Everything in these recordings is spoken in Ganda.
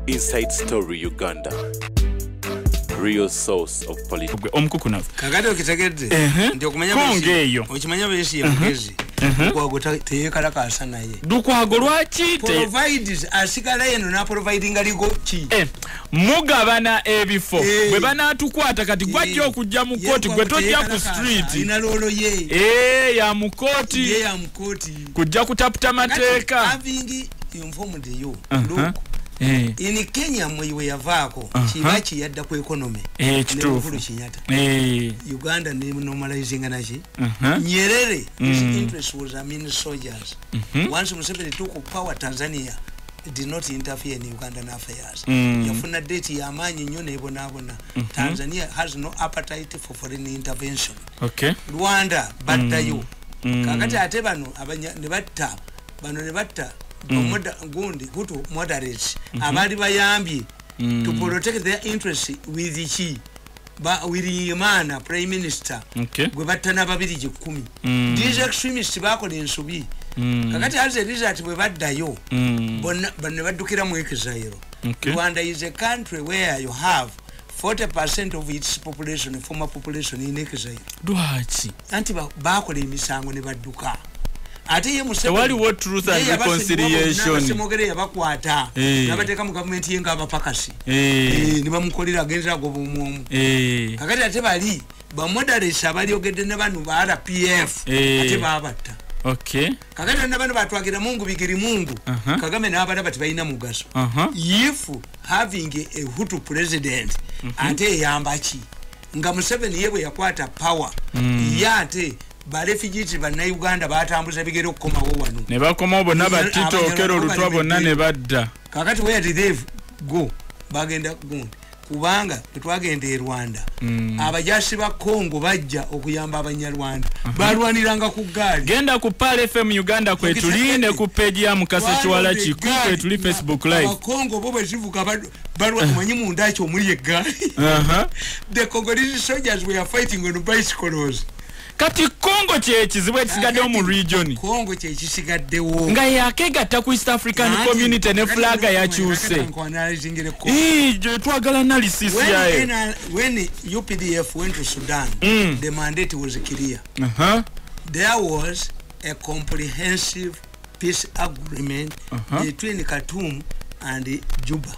Inside Story Uganda. Real source of politics. Omukukunavu. Kakati okitegedde nti okumanya Kongo eyo. Okimanya Besigye mugezi. Lukwago teyekalakaasa naye. Lukwago lwaki provides asigala eno na providing aligo ki? Mugabana ebifo. Bwe banaatukwata kati gwajja okujja mu kooti, gwe tojja ku street. Ina role ye. Ya mu kooti. Ye ya mu kooti. Kujja kutaputa mateeka. Having informed you. Look. In Kenya mwe yavaako Kibaki yadda ku economy. Kituufu. Uhuru Kenyatta. Uganda ne normalizing naki. Nyerere his interest was Amin soldiers. Once Museveni took power, Tanzania did not interfere in Ugandan affairs. Yafuna date ya amaanyi nnyo n'ebonaabona. Tanzania has no appetite for foreign intervention. Rwanda baddayo. Kakati ate bano ne batta bano ne batta gundi Hutu moderates abali bayambye to protect their interests with ki ba Williamana prime minister gwe batta n'ababiri 10. These extremists bakola ensobi. Kakati as a result bwe baddayo bonna ne baddukira mu exile. Rwanda is a country where you have 40% of its population, former population in exile. Lwaki? Anti bakola emisango ne badduka. Ate ye Museveni tewaliwo truth and reconciliation. Semogere yabakwata n'abateeka mu gavumenti ye ng'abapakasi. Ne bamukolera agenza agoba omwomu. Kakati ate bali ba moderates abalyogedde ne bano ba RPF ate babatta. Kakati ne bano batwagira Mungu bigiri Mungu. Kagame n'abalaba tebalina mugaso. If having a Hutu president ate eyamba ki nga Museveni ye bwe yakwata power ye ate ba refugees bannayuganda batambuza bigere okukomawo wano. Ne bakomawo bonna batito Okello Lutwa bonna ne badda. Kakati where did they go? Bagenda gundi. Kubanga twagenda e Rwanda. Abajasi ba Congo bajja okuyamba abanyarwanda. Balwaniranga ku gaali. Genda ku Pearl FM Uganda kwetuli ne ku page ya Mukasa Kiwala Kiku kwetuli Facebook live. Aba Congo bo bezivuga balwa omanyi munda ekyo omuli eggaali. The Congolese soldiers were fighting on bicycles. Kati Congo kyekizibu ekisigaddewo mu region. Congo kyekisigaddewo. Nga yakegatta ku East African Community ne flag yakyuse. Twagala analysis yayo. When UPDF went to Sudan, the mandate was clear. There was a comprehensive peace agreement between Khartoum and Juba.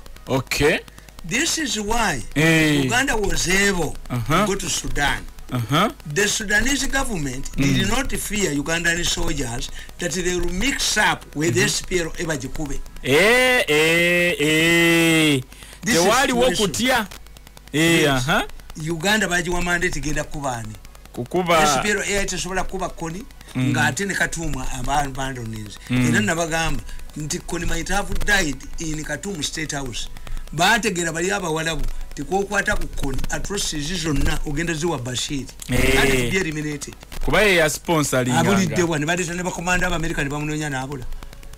This is why Uganda was able to go to Sudan. The Sudanese government did not fear Ugandan soldiers that they will mix up with SPLA ebagikube. Tewaliwo kutya. Uganda bagiwa mandate genda kubaani. Kukuba SPLA tesobola kuba Kony ng'ate ne Khartoum abandoned. Era nabagamba nti Kony might have died in Khartoum State House. Baategeera bali abawalabu tikwokwata ku Kony atrocities zonna ogenda ziwa Bashir. Ate be eliminated. Kuba ye ya sponsoringa. Abulidde wano baleeta ne bakomanda Abamerika ne bamunoonya n'abula.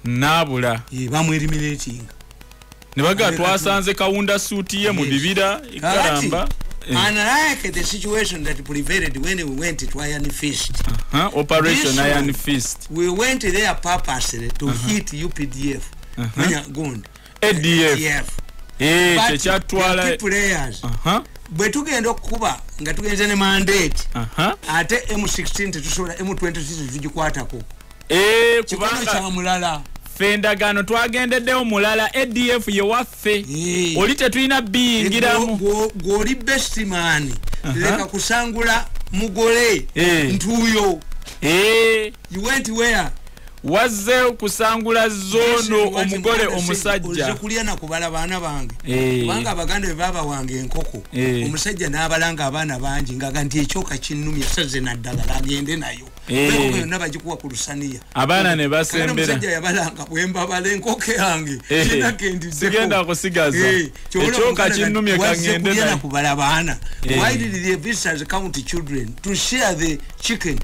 N'abula. Bamu eliminating. Ne baga twasanze kawunda suuti ye mu bibira ikalamba. Unlike the situation that prevailed when we went to Iron Fist. Operation Iron Fist. We went there purposely to hit UPDF. Manya gundi. ADF. Kyekyatwala players. Bwe tugenda okukuba nga tugenze ne mandate. Ate M16 tetusobola, M26 tugikwatako. Kubanga kya mulala. Ffe endagaano twagendeddewo mulala, ADF ye waffe. Oli tetulina biyingiramu. Gw'oli best man. Leka kusangula mugole ntuuyo. You went where? Wazze kusangula zono omugole omusajja. Ozze kulya na kubala baana bange. Kubanga abaganda be baba wange enkoko. Omusajja n'abalanga abaana bangi ngaga nti ekyoka kinnumya saze naddagala agende nayo. Enkoko yonna bagikuwa ku lusaniya. Abaana ne basembera. Omusajja yabalanga bwe mbabala enkoko yange. Sigenda kusigaza. Ekyoka kinnumye kangende nayo. Kubala baana. Why did the visitors count children to share the chicken?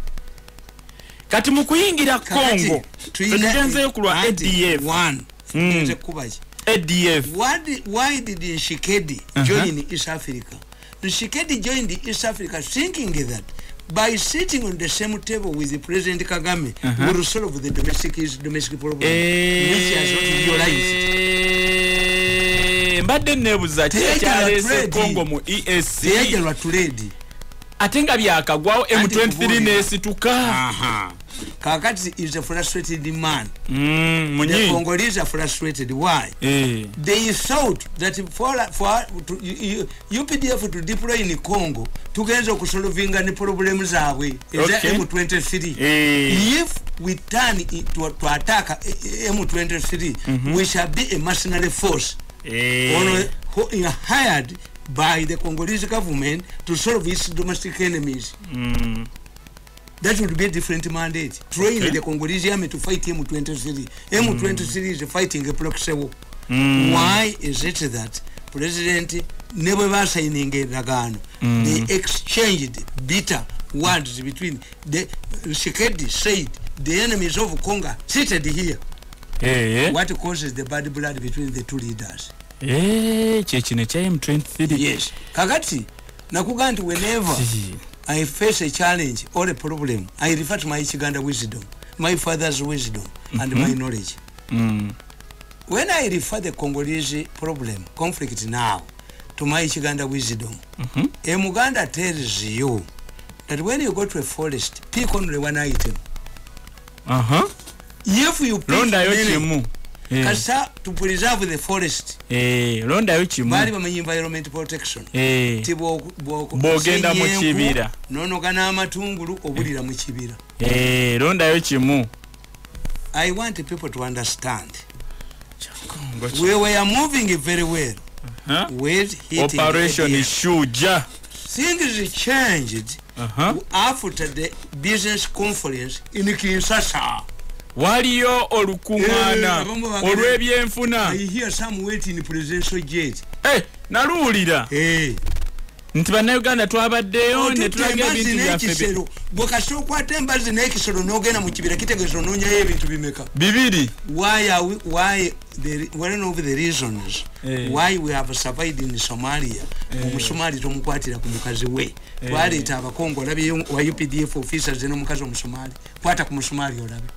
Kati mu kuyingira Congo tugenzeyo ku lwa ADF. Tugenze kubaji ADF. Why did Tshisekedi join East Africa? Tshisekedi joined East Africa thinking that by sitting on the same table with the President Kagame will solve the domestic problem, which has not realized. Mbadde nebuza kyaleese Congo mu EAC. Teyajja lwa trade. Ate nga byakagwawo M23 nesituka. Kakati is a frustrated man. The Congolese are frustrated. Why? They thought that for UPDF to deploy in Congo tugenza okusolvinga ne problem zaabwe eza M23. If we turn to attack M23, we shall be a mercenary force. Hired by the Congolese government to solve its domestic enemies. That would be a different mandate. Train the Congolese army to fight M23. M23 is fighting a proxy war. Why is it that President never signing a Nagano? They exchanged bitter words between the Tshisekedi said the enemies of Congo seated here. What causes the bad blood between the two leaders? M23. Yes. Kakati, nakuganti whenever I face a challenge or a problem, I refer to my Chiganda wisdom, my father's wisdom, and my knowledge. When I refer the Congolese problem, conflict now, to my Chiganda wisdom, a Muganda tells you that when you go to a forest, pick only one item. If you pick many, kasa to preserve the forest. Bali bamanyi environment protection. Bogenda mu kibira. Nonoga n'amatungulu obulira mu kibira. Londayo kimu. I want people to understand. We were moving very well. With hitting Operation Shuja. Things changed after the business conference in Kinshasa. Waliyo olukuŋŋaana olw'ebyenfuna. I hear some wait in presidential jet. Naluwulira. Nti bannayuganda twabaddeyo ne tulaga ebintu byaffe. Bw'okasita okwata embazzi n'ekisolo n'ogenda mu kibira kitegeeza onoonyayo ebintu bimeka? Bibiri. Why are we, why the, one of the reasons why we have survived in Somalia, Omusomali tomukwatira ku mukazi we. Twaleeta Abakongo olabye wa UPDF officers n'omukazi Omusomali. Kwata ku Musomali olabe.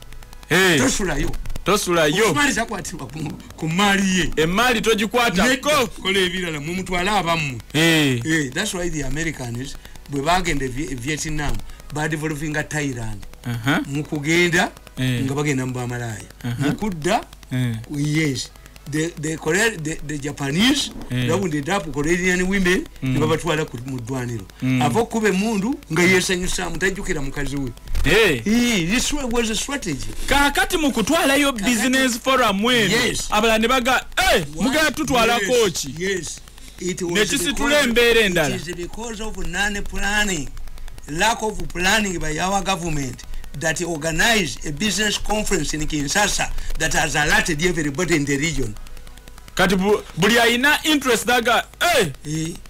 Tosulayo. Tosulayo. Omusomali takwatirwa ku mali ye. Emali togikwata. Kola ebirala mumutwale abammwe. That's why the Americans bwe bagenda Vietnam badevelopinga Thailand. Mu kugenda nga bagenda mu Bamalaya. Mu kudda yes. The Japanese rounded up Korean women ne babatwala mu ddwaniro. Ava okuba emmundu nga yeesanyusa mutajjukira mukazi we. This was a strategy. Kakati mu kutwalayo business forum eno abalala ne baga mugenda tutwalako ki? Yes. It was nekisitula embeera endala. It is because of non-planning, lack of planning by our government that organized a business conference in Kinshasa that has alerted everybody in the region. Kati buli alina interest daga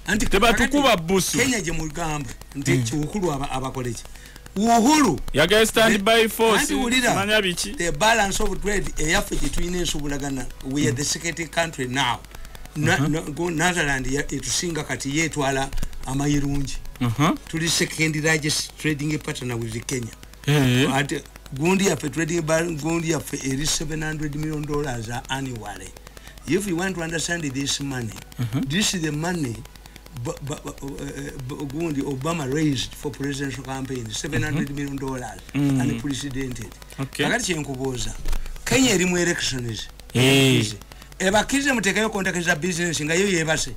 anti tebatukuba busu. Kenya gye mugamba nti kiwukulu abakoleki. Uhuru yaga stand by force manya biki. The balance of trade eyaffe gye tulina ensuubulagana, we are the second country now. Netherlands etusinga kati yeetwala amayirungi. Tuli second largest trading partner with Kenya. Ate gundi yaffe trading gundi yaffe eri $700 million annually. If you want to understand this money, this is the money Gundi Obama raised for presidential campaign, $700 million unprecedented. Kakati kyenkubuuza, Kenya erimu elections. Ebakkirize muteekayo contract za business nga yo yeebase.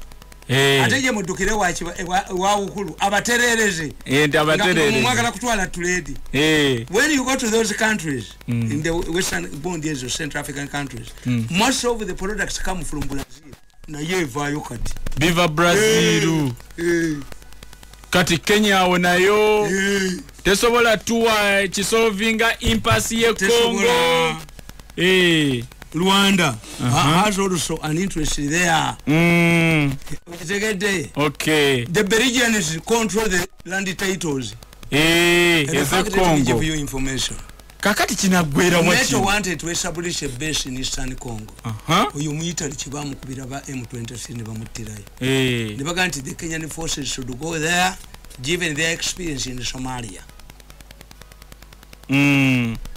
Ate gye muddukire wa Uhuru abatereereze. Mwagala kutwala trade. When you go to those countries in the western gundi ezo Central African countries, most of the products come from Brazil. Naye evaayo kati. Biva Brazil. Kati Kenya awo nayo tesobola tuwa kisolvinga impasse ye Congo. Rwanda has also an interest there. Okay. The Belgians control the land titles. Congo. Give you information. Kakati kinagwera wachi. NATO wanted to establish a base in Eastern Congo. Oyo muyitali kibamukubira ba M23 ne bamuttirayo. Ne baga nti the Kenyan forces should go there given their experience in Somalia.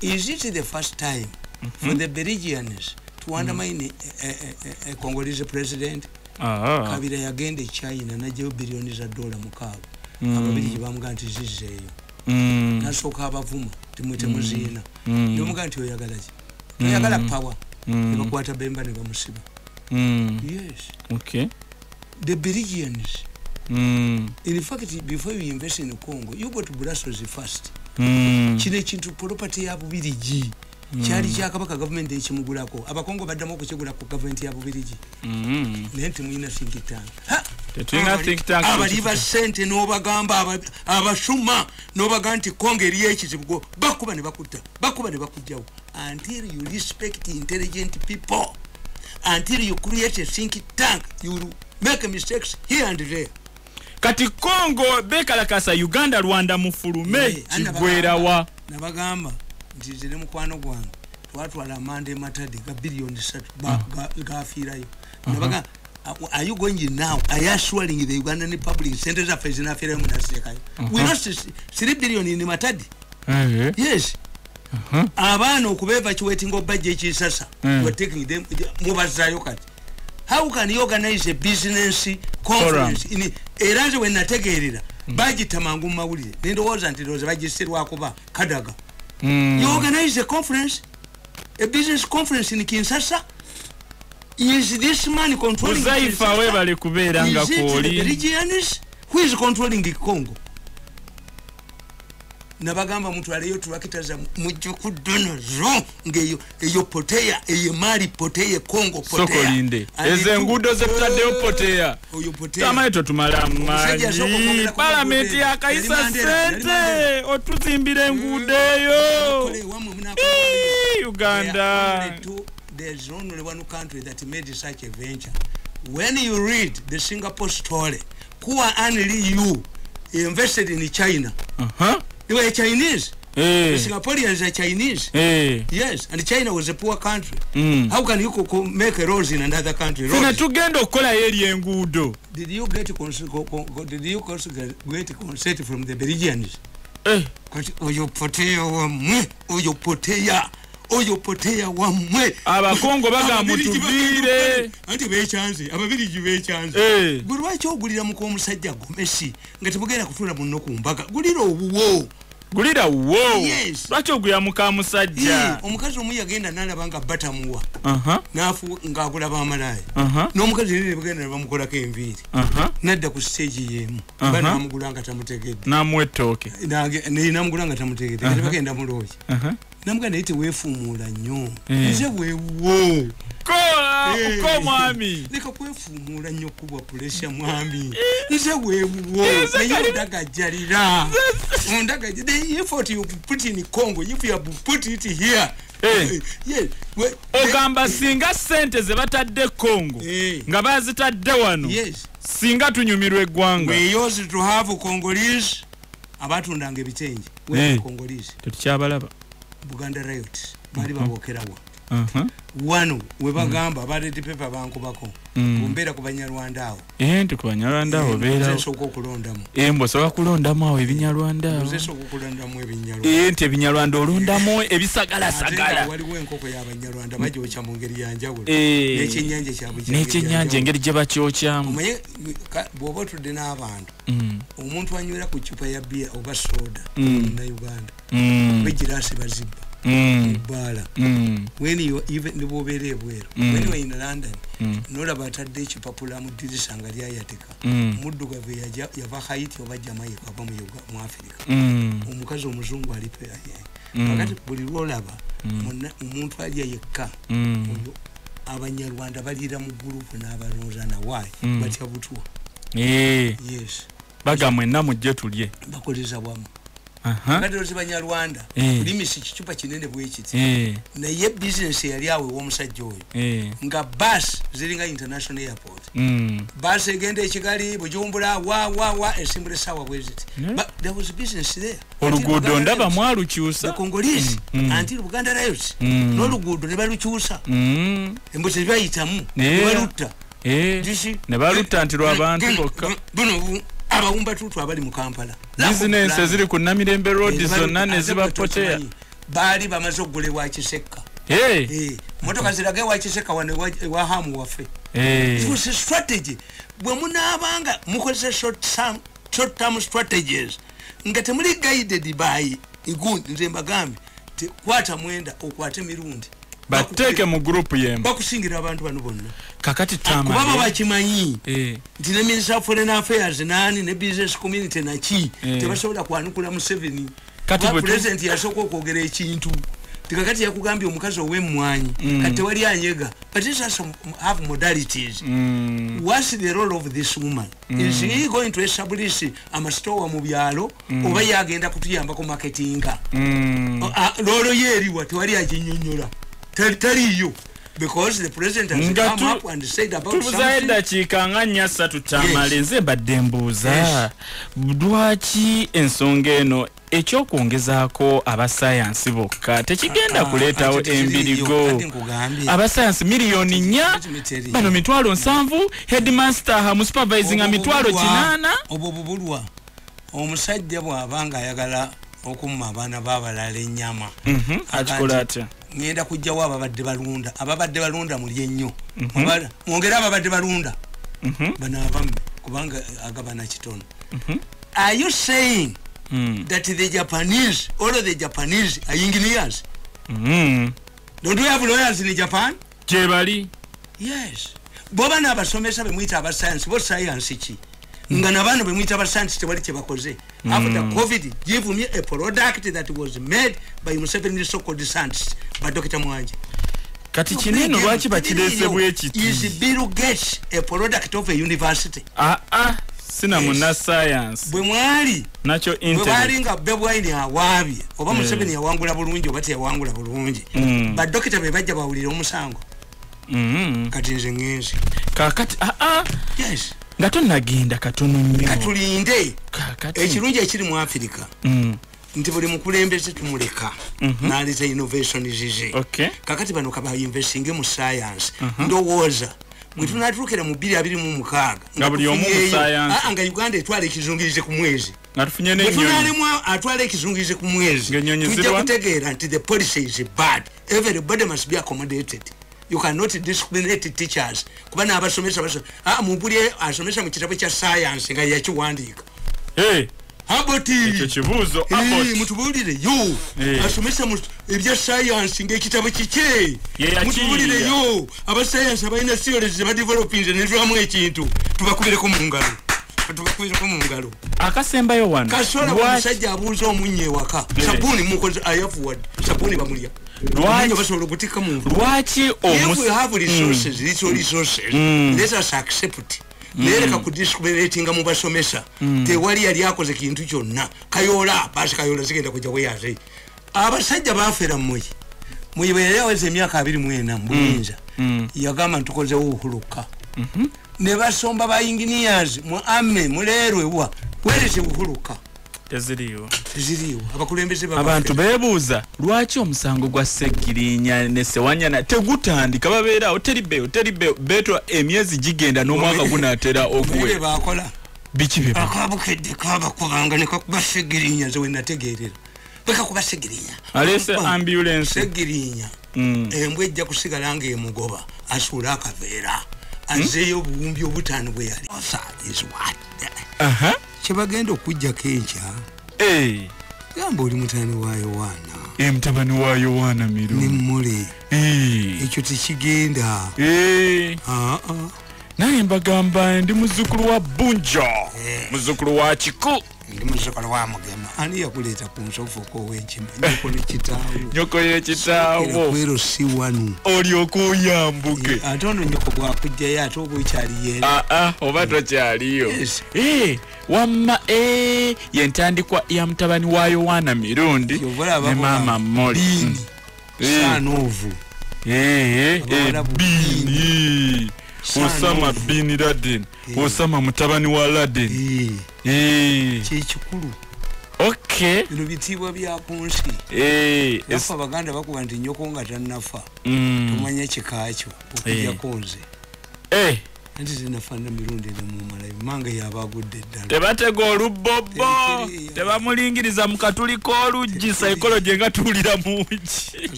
Is it the first time for the Belgians to undermine a Congolese president? Kabira yagenda e China n'aggyayo biliyoni za $6. Ababirigi bamugamba nti zizzeeyo. Nasooka abavuma timwe temuziina. Nemugamba nti oyagala ki? Oyagala power. Ne bakwata Bemba ne bamusiba. Yes. Okay. The Belgians. In fact, before you invest in Congo, you go to Brussels first. Kino ekintu property ya Bubirigi. Kyali kya Kabaka government ekimugulako. Abakongo baddamu okukigula ku government ya Bubirigi. Naye temulina think tank. Tetulina think tank. Abaliba ssente n'obagamba abasuma n'obagamba nti Congo eriyo ekizibu bakuba ne bakutta, bakuba ne bakuggyawo. Until you respect intelligent people, until you create a think tank, you will make mistakes here and there. Kati Congo bekalakasa Uganda Rwanda mufulume kigwerawa. Nabagamba nti nze ne mukwano gwange twatwala amanda e Matadi ga biliyoni 3 gafiirayo. Nabagamba, are you going now? Are you assuring the Ugandan public sente zaffe zinafiirayo munasirekayo? We lost 3 billion in Matadi. Yes. Abaana okubeevacuating obajja ekisasa, we're taking them mubazaayo kati. How can you organize a business conference in era nze we nategeerera bagita mangu mu mawulire ne ndowooza nti ndowooza bagisirwakuba Kadaga. You organize a conference, a business conference in Kinshasa. Is this man controlling Uzaifa webale kubeera nga kwoli? The Belgians? Who is controlling the Congo? Nabagamba mutwaleyo tulakita za mujje kuddono ngeyo eyo poteya eyo mali poteya Congo poteya. Sokolinde eze enguudo ze tutaddeyo poteya. Oyo poteya. Tamaye totumala maanyi. Palamenti yakayisa ssente otuzimbira enguudo eyo. Uganda. There's only one country that made such a venture. When you read the Singapore story, who are only you invested in China? They were Chinese. The Singaporeans are Chinese. Yes, and China was a poor country. How can you make a rose in another country? Did you get consent from the Belgians? Oyo poteya wamwe. Abakongo bagamba mutuvire. Anti bechanze, ababirigi bechanze. Gwe lwaki ogulira muko omusajja gomesi nga tebugenda kutuula munno ku mbaga? Gulira owuwo. Gulira wuwo. Yes. Lwaki ogulira muka musajja? Omukazi omu yagenda n'alaba nga batamuwa. N'afu ng'agula bamalaaya. N'omukazi yali bagenda ne bamukolako enviiri. N'adda ku stage y'emu. Bana bamugula nga tamutegedde. N'amuwa ettooke. N'amugula nga tamutegedde. Kati bagenda mu loogi. Namuganda naye teweefuumuula nnyo. Nze weewuwo. Ko mwami. Leka kwefuumuula nnyo kubwa puresha mwami. Nze weewuwo. Naye ondagajjalira. Ondagajjalira. The effort you put in Congo, if you have put it here. Yes. Ogamba singa ssente ze batadde Congo nga bazitadde wano. Yes. Singa tunyumirwa eggwanga. We used to have Congolese abatundanga ebitengi. We have Congolese. Tetukyabalaba. Buganda riot bali babokerawa. Wano we bagamba abaleti paper bankubako kumbeera ku Banyarwanda awo. Nti ku Banyarwanda awo beera. Nze okulondamu. Mbo soka kulondamu awo ebinyarwanda awo. Nze soka kulondamu ebinyarwanda. Nti ebinyarwanda olondamu ebisagala sagala. Waliwo enkoko y'Abanyarwanda bagyokya mu ngeri ya njawulo. N'ekyennyanja kyabwe. N'ekyennyanja engeri gye bakyokyamu. Omanyi bw'oba otudde n'abantu omuntu anywera ku ccupa ya bbiya oba soda Munnayuganda. Begiraasi bazibba. Ebbala. When you even bw'obeera ebweru, when you are in London, n'olaba atadde ekipapula mu ddirisa nga lyayatika. Muddugavu yava Haiti oba Jamaica oba mu Africa. Omukazi omuzungu alipo kakati buli lw'olaba omuntu alya yekka, oyo Abanyarwanda baliira mu gurupu n'abalonza nawaayi batya butwa. Yes. Bagamba mwenna mujje tulye. Bakoleza wamu. Kati ozi Banyarwanda limisi kicupa kinene bwekiti. Naye business yali awo ew'omusajja oyo nga bus ziringa international airport. Bus egenda e Kigali, Bujumbura, wa esimbula essaawa bwe ziti. But there was business there. Oluguudo ndaba mwalukyusa. The Congolese until Buganda riots. N'oluguudo ne balukyusa. Embuzi bayitamu ne balutta. Ne balutta nti lw'abantu bokka. Buno abawumba tutu abali mu Kampala. Business eziri ku Namirembe Road zonna ne ziba poteya. Baali bamaze okugula ewa Kisekka. Motoka zirage ewa Kisekka wano ewa Hamu waffe. It was a strategy. Bwe munaabanga mukozesa short term strategies nga temuli guided by igundi, nze mbagambye kwata Mwenda okwate Mirundi, bateeke mu group yemu, bakusingira abantu bano bonna. Kakati Tamale kubaba bakimanyi nti ne Minister of Foreign Affairs nani ne business community naki tebasobola kwanukula Museveni. Kati president yasooka okwogera ekintu tikakati yakugambye omukazi ow'emmwanyi kati tewali anyega. But this has have modalities. What's the role of this woman? Is he going to establish amasitowa mu byalo oba yagenda kutuyambako marketinga? Role ye eriwa? Tewali aginyonnyola, taliyo, because the president has come up and said about tubuzayo something. Eddakiika nga 4-3 Tamale, nze mbadde mbuuza lwaki ensonga eno ekyokwongezaako abasayansi bokka tekigenda kuleetawo Ate tekiriiyo, embirigo? Kati nkugambye. Abasayansi 4 miliyoni, Let me tell you. bano 70,000, headmaster musupervising Obwo 800,000. Obwo bubulwa. Omusajja bw'aba nga ayagala okumma abaana b'abalala ennyama, Akikola atya? Ngenda kujjawo ababadde balunda, ababadde balunda mulye nnyo. Mwongere ababadde balunda bano abamme, kubanga agabana kitono. Are you saying that the Japanese, all of the Japanese are engineers? Don't we have lawyers in Japan? Gye bali. Yes. Boba n'abasomesa bemuyita abasayansi, bo sayansi ki? Nga nabaano bemuyita abasayansi tewali kyebakoze. After COVID, give me a product that was made by Museveni so called scientists, by Dr. Mwanje. Kati kineno lwaki bakireese bwe kiti? Is Bill Gates a product of a university? Aa, sina munnasayansi. Bwe mwali nakyo bwe baali internet nga Bobi Wine awaabye oba Museveni yawangula bulungi oba teyawangula bulungi, badokita be bajja bawulire omusango. Kati nze ngenze. Kakati aa, Yes. nga tonnagenda, katono nnyo. Katulinde. Kakati Ekirungi ekiri mu Afirika nti buli mukulembeze tumuleka n'aleeta innovation zize. Kakati bano kabainvestinge mu science. Ndowooza bwe tunatuukira mu 2026 Nga buli omu mu tufunyeeyo- science. Ah, nga Uganda etwala ekizungirize ku mwezi, Nga tufunye bwe n'ennyonyi. tunaalemu atwala ekizungirize ku mwezi, Ng'ennyonyi tujja ziriwa? kutegeera nti the policy is bad. Everybody must be accommodated. You cannot discriminate teachers, kuba n'abasomesa ah, mubuli asomesa mu kitabo kya science nga yakiwandiika. Hey, Abbott. Ekyo kibuuzo, Abbott. Mutubuulire yo asomesa mu ebya science ng'ekitabo kike. Ye yakiyiiya. Mutubuulire yo abasayansi abalina theories zebadevelopinze nezwamu ekintu, tubakubireko mu ngalo, tubakubireko mu ngalo. Akasembayo wano. Kasola omusajja abuuza omunnyo ewaka, sabuuni mukoze ayafuwad, sabuuni bamulya. Lwaki- Omunnyo basobola ogutikka mu nvu. Lwaki If we have resources, little resources, let us accept. Nereka kudiscriminatinga mu basomesa. Tewali yali akoze kintu kyonna. Kayola, basi kayola zigenda kujja weyaze. Abasajja bafera Moi. Moi bwe yali aweza emyaka 24 mu buyinza, yagamba ntukozewo Uhuru Car. Ne basomba ba engineers mu ame muleerwe wa. Where is Uhuru Car? Teziriiwo. Teziriiwo. Abakulembeze baba Abantu beebuuza lwaki omusango gwa Segirinya ne Sewanyana tegutandika, babeeraawo teri beeyo, teri beeyo, beetwa emyezi gigenda n'omwaka gunaatera Bwe okuwera. bakola. Biki bye Akabukedde kabakubanga ne kakuba Segirinya, nze we nategeerera. Bwe kakuba Segirinya. Aleese ambulance. Segirinya. Embwa ejja kusigala ng'emugoba, asuule akaveera. Azzeeyo 5000 bwe yali. Osa is what? Aha. Kyebagenda okuggyako enkya, gamba oli mutabani wa Yowaana. Mutabani wa Yowaana Ne Mirundi. Mmule. Ekyo tekigenda. Aa. Naye mbagamba ndi muzzukulu wa Bunjo, muzzukulu wa Kiku. Ndi muzzukulu wa Mugema. Ani yakuleeta ku nsofu okwowenkima? Nyoko ne kitaawo. Nyoko yekitaawo. Kwero si wanu. Olyoka oyambuke. Ate ono nyoko bwakugjayo ate oba okyaliyo? Aa, oba tokyaliyo. Yes. Wamma yentandikwa ya mutabani wa Yowaana Mirundi Kyova olaba ne maama Moli. Biini. Saanoovu. Abawalabu. Biini. Saanoovu. Osama bin Laden. Osama mutabani wa Laden. Kyekikulu. Bino bitiibwa bya ku nsi. Naffe Abaganda bakuba nti nyoko nga tannafa, tomanya kika kyo, okujjako nze. Anti zinafaanana Mirundi nemumalayo mange yabagudde eddala. Tebatega olubbobo, tebamulingiriza mu katuli k'oluggi, psychology nga tuwulira mungi.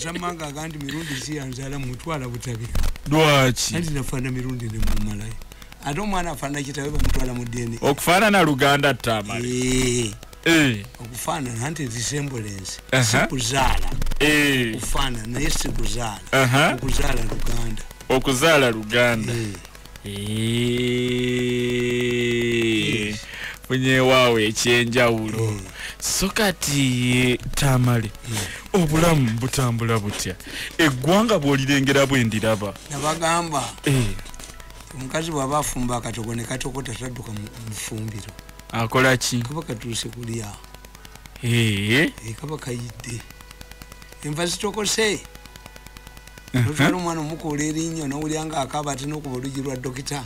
Zamanga agandi Mirundi siyanzaala mutwala butabika. Lwaki? Anti nafaanana Mirundi nemumalayo. Ate omwana afaanana kitawe bamutwala mu DNA. Okufaanana Luganda Tamale. Okufaanana anti resemblance. Sikuzaala. Okufaanana naye sikuzaala. Okuzaala Luganda. Okuzaala Luganda. Funye waawe ekyenjawulo. So kati Tamale, obulamu butambula butya? Eggwanga bw'olirengera bwe ndiraba. Nabagamba omukazi bw'aba afumba akatogo ne katokota tadduka mu fumbiro. Akola ki? Kaba katuuse kulya. Kaba kayidde. Enva zitokose. Otwala omwana omukuula erinnyo n'owulira nga akaaba ate n'okuba oluggi lwa dokita.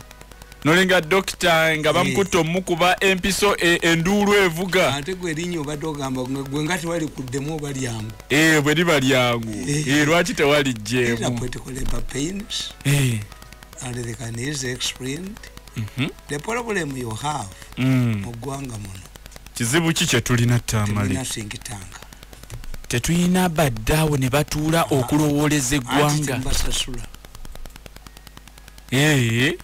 Nolenga dokita nga bamukutte omukuba empiso enduulu evuga. Ate gwe erinnyo obadde ogamba gwe nga tewalikuddemu oba lyangu. Bwe liba lyangu. Lwaki tewaliggyemu? Political labor pains. And they can easily explain. The problem you have mu ggwanga muno. Kizibu ki kye tulina Tamale? Tetulina think tank. Tetulina baddaawo ne batuula okulowooleza eggwanga. Tembasasula.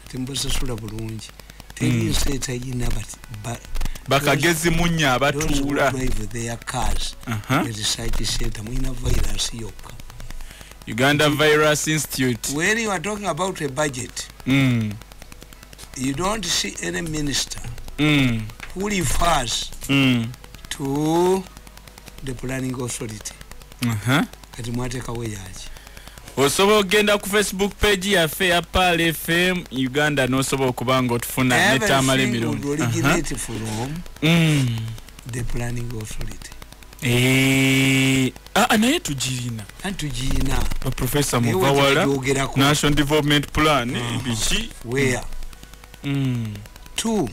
Tembasasula bulungi. Teri nsi etayina bakagezi munnya abatuula. Drive their cars. The research center mulina virus yokka. Uganda Virus Institute. When you are talking about a budget, you don't see any minister who refers to the planning authority. Kati mwateekawo yaki? Osobola okugenda ku Facebook page yaffe ya Pearl FM Uganda n'osobola okuba nga otufuna ne Tamale Mirundi. Originate from the planning authority. Naye tugirina. Tugirina. Professor Muvawala, National Development Plan, biki? Where? Two,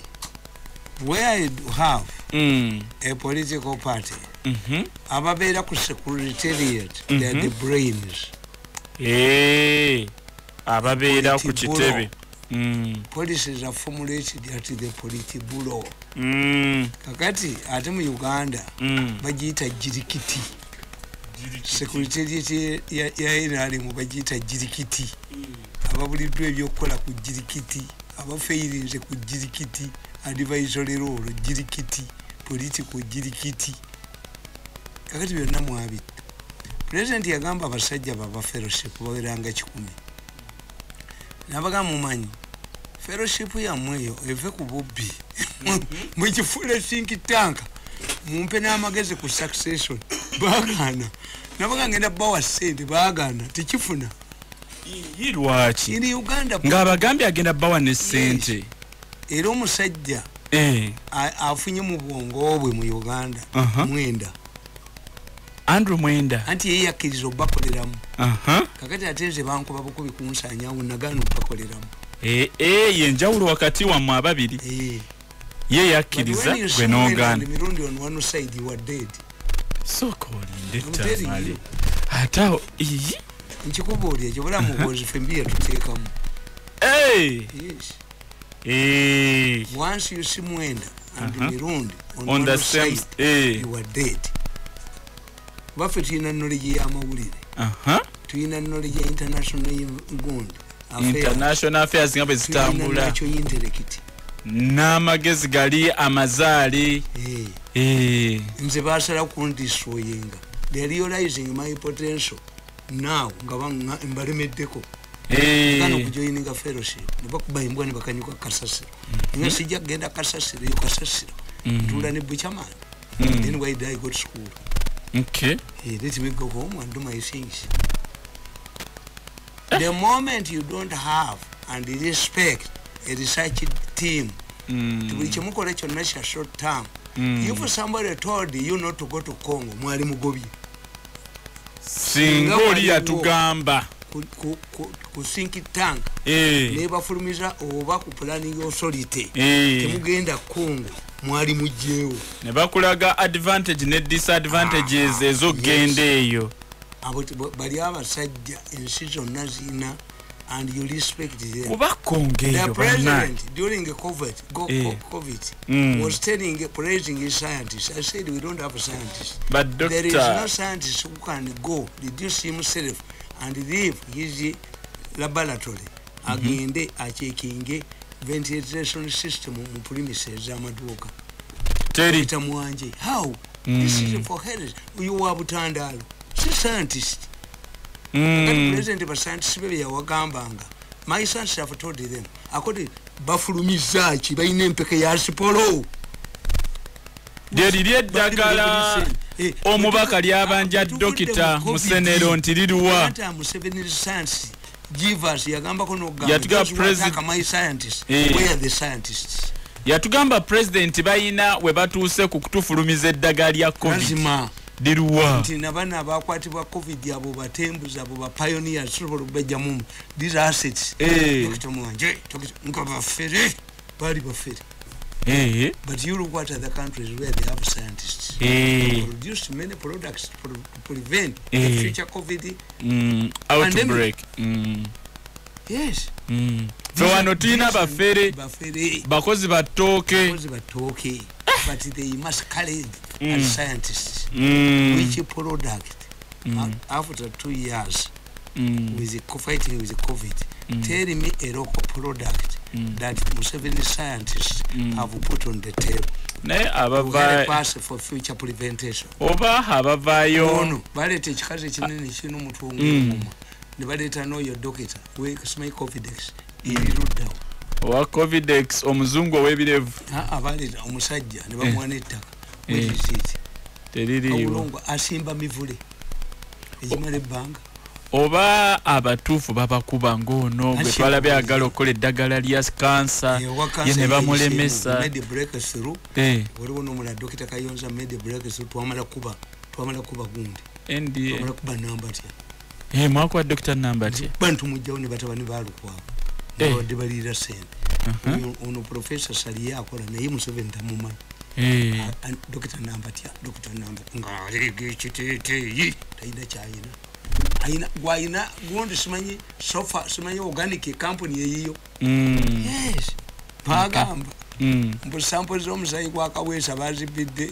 where you have a political party, ababeera ku secretariat, they are the brains. Ababeera ku kitebe. Policies are formulated at the Politburo. Kakati ate mu Uganda bagiyita jirikiti. Secretariat ya NRM bagiyita jirikiti. Ababuliddwa ebyokukola ku jirikiti, abafeirinze ku jirikiti, advisory role jirikiti, political jirikiti. Kakati byonna mwabitta. President yagamba abasajja baba fellowship baweranga 100. Nabaga mumanyi fellowship yammwe eyo eve ku bubbi. Mugifule think tank. Mumpe n'amagezi ku succession. Baagaana. Nabaga ngenda bawa ssente baagaana tekifuna. Lwaki? In Uganda ng'abagambye agenda bawa ne ssente. Era omusajja afunye mu bwongo bwe mu Uganda Mwenda. Andrew Mwenda. Anti ye yakkiriza obbakoleramu. Kakati ate nze bankuba bukubi kunsaanyaawo nagaana obbakoleramu. Yenjawulo wakati wammwe ababiri. Ye yakkiriza gwe n'ogaana. Mirundi on one side you are dead. Sooka olinde Tamale. Ate awo Nkikubuulira ekyo bulamu bwozi ffe mbi yatuteekamu. Yes. Once you see Mwenda and Mirundi on the same side, you are dead. Baffe tulina knowledge y'amawulire. Tulina knowledge ya international gundi. International affairs nga bwe zitambula. Tulina intellect. N'amagezi gali amazaali. Nze basala kundistroyinga. They are realizing my potential now nga mbalemeddeko. Gano kujoininga fellowship. Ne bakuba embwa ne bakanyuka kasasiro. Nga sijja kugenda kasasiro eyo kasasiro. Ntuula ne Buchaman. Then why did I go to school? Okay. Let me go home and do my things. The moment you don't have and respect a research team, buli kyemukola kyonna kya short term. If somebody told you not to go to Congo, mwali mugobye. Singa oli yatugamba ku think tank nebafulumiza oba ku planning authority temugenda Congo, mwali mugyewo ne bakulaga advantage ne disadvantages ez'okugenda eyo. Abo bali abasajja ensi zonna zirina And you respect them. The president during the COVID, COVID was telling, praising his scientists. I said we don't have scientists. But doctor, there is no scientist who can go reduce himself and leave his laboratory. Agende achekinge ventilation system mu premises amaduka. Teri Mwanje. How? This is for health. You are Butandalo. Si scientist. President ba scientist bebe yawagambanga. My scientists have told them. According bafulumiza ki bayina empeke ya sipolo. Deriri eddagala omubaka lyabanja Dokita Musenero nti liriwa. Museveni science give us yagambako n'okugamba my scientists. Where are the scientists? Yatugamba president bayina we batuuse ku kutufulumiza eddagala lya COVID. Lazima. Diruwa. Nti nabana abakwatibwa COVID abo batembuza abo ba pioneers sobola okubajjamu these assets. Dr. Mwanje, nga bafere, bali bafere. But you look at other countries where they have scientists. They produce many products to prevent the future COVID outbreak. Yes. So wano tulina bafere, bakozi batooke. Bakozi batooke. But they must carry as scientists. Which product after 2 years with the fighting with the COVID, tell me a local product that Museveni scientists have put on the table. Ne abava pass for future prevention. Oba abavayo. No, balete ekikazi ekinene kino omutungo omuma. Ne baleta n'oyo doctor we simanyi Covidex eriruddawo. Owa Covidex omuzungu ow'ebirevu. Abaleta omusajja ne bamuwa n'ettaka. Teririiwo. Asimba mivule egimala ebbanga. Oba abatuufu babakuba ng'ono gwe twalabye agala okukola eddagala lya kansa ye ne bamulemesa. Waliwo n'omulala Dokita Kayonza made breakthrough twamala kuba gundi. NDA. Twamala kuba Nambatya. Mwakuba Dokita Nambatya. Bantu mujjawo ne batabani ba Lukwago. Babadde baliira ssente. Ono Professor Saliya akola naye Museveni tamumanyi. Dokita Nambatya, Dokita Nambatya ng'aleega ekiteeteeyi talina ky'ayina. Ayina gwayina gundi simanyi sofa simanyi organic company eyiyo. Yes. Bagamba. Mbu sample z'omusaayi gwa Kaweesa bazibidde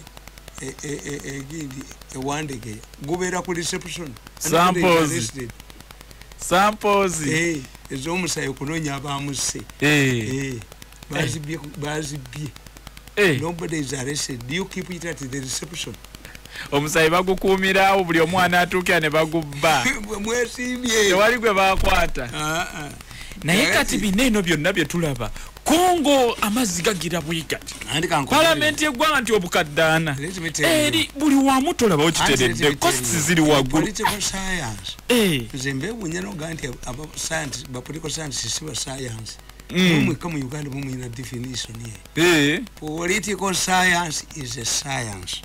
egindi ewandike gubeera ku reception. Samples. Samples. Ez'omusaayi okunoonya abamusse. Bazibye. Nobody is arrested. Do you keep it at the reception? Omusaayi bagukuumirawo buli omwana atuukira ne bagubba. Mwesiimye. Tewali gwe bakwata. Naye kati bino eno byonna bye tulaba. Kongo amazzi gagira bwegati. Palamenti eggwanga nti obukaddaana. Eri buli wamu tolabawo kiteredde. Costs ziri waggulu. Political science. Nze mbeewuunya n'oga nti aba science, ba political science si ba science. Mumweka mu Uganda mumuyina definition ye. Political science is a science.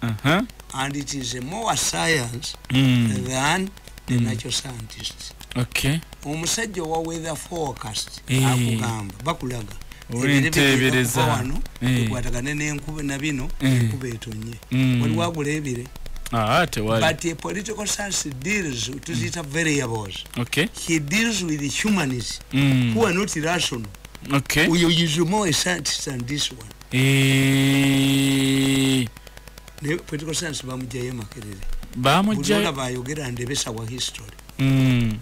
And it is a more science than the natural scientists. Okay. Omusajja wa weather forecast akugamba bakulaga Olenteebereza. Wano ekwatagane n'enkuba na bino enkuba etonye. Waliwo agula ebire. Tewali. But a political science deals tuziyita variables. Okay. He deals with the humans who are not rational. Okay. Oyo is more a scientist than this one. Ne political science bamugyayo Makerere. Bamugyayo. Buli bayogera ndebesa wa history.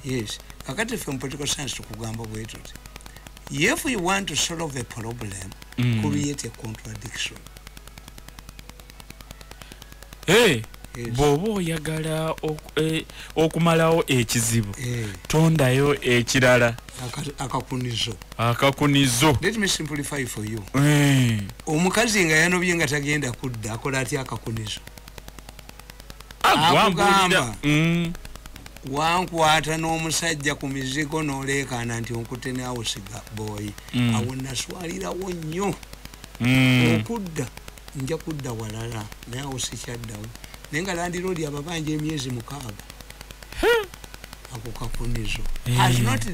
Yes. Kakati ffe mu political science tukugamba bwe tuti. If you want to solve a problem, create a contradiction. Hey, bw'oba oyagala okumalawo ekizibu, tondayo ekirala. Akakunizo. Akakunizo. Let me simplify for you. Omukazi nga yanobye nga tagenda kudda akola atya akakunizo? Agwambulira. Wankwata n'omusajja ku mizigo n'oleekaana nti onkutte naawe siga boy. Awo naswalirawo nnyo. Okudda nja kudda walala naye awo sikyaddawo. Naye nga landiroodi ababanja emyezi 6. Ako kakunizo. Has not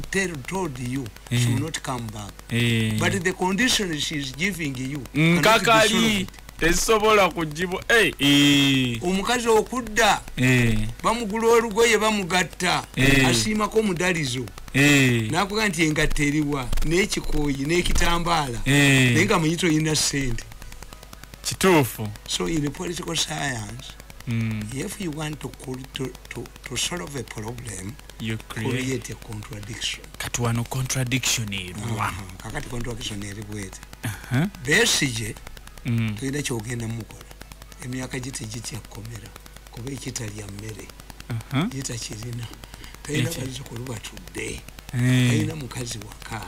told you she will not come back. But the condition she is giving you nkakali Tesobola kujibu. Omukazi okudda bamugula olugoye bamugatta asiimako omudalizo nakuga nti engatta eriwa n'ekikooyi n'ekitambaala naye nga manyi toyina ssente. Kituufu. So in the political science, if you want to solve a problem, you create a contradiction. Kati wano contradiction eruwa? Kakati contradiction eri bwete. Besigye tulina kyogenda mukola emyaka giti gitya kukomera kuba ekitalya mmere gitakirina talina bazzukulu batudde talina mukazi waka.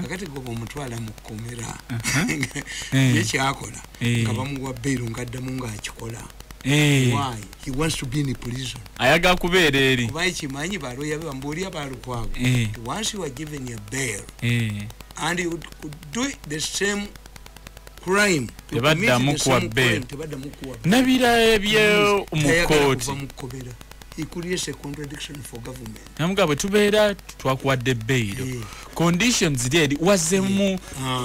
Kakati goba omutwala mu kkomera ye kyakola nga bamuwa bbeeru ng'addamu ng'akikola. Why? He wants to be in prison. Ayaga kubeera eri. Kuba ekimanyi baloya be bambuulira Balukwago. Once you are given a bail and you could do the same crime, tebaddamu kuwa bail. Nabira ebyo mu kooti. He creates a contradiction for government. Namuga bwe tubeera twakuwadde bail. Conditions ziri wazzemu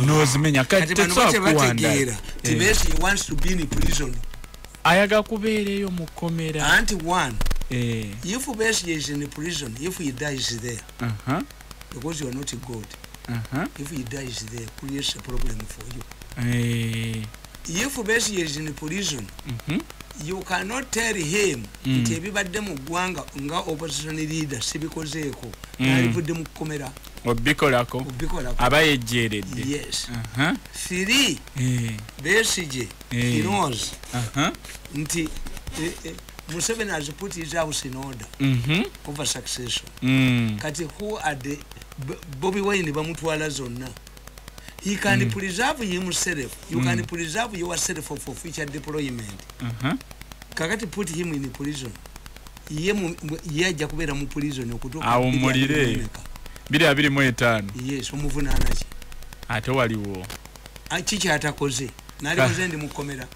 n'ozimenya kati tetusobola kuwanda. Besigye wants to be in prison. Ayaga kubeera eyo mu kkomera. Anti one, if Besigye is in prison, if he dies there, because you are not God, if he dies there, creates a problem for you. If Besigye is in prison, you cannot tell him nti ebibadde mu ggwanga nga opposition leader sibikozeeko nalivudde mu kkomera obikolako aba yejjeeredde. Yes. Three, Besigye he knows nti Museveni has put his house in order over succession. Kati who are the Bobi Wine bamutwala zonna. He can preserve himself. You can preserve yourself for future deployment. Kakati put him in prison. Ye ajja kubeera mu prison okutuuka awummulire 2025. Yes, omuvunaana ki? Ate waliwo kiki atakoze? Nalikoze ndi mu kkomera.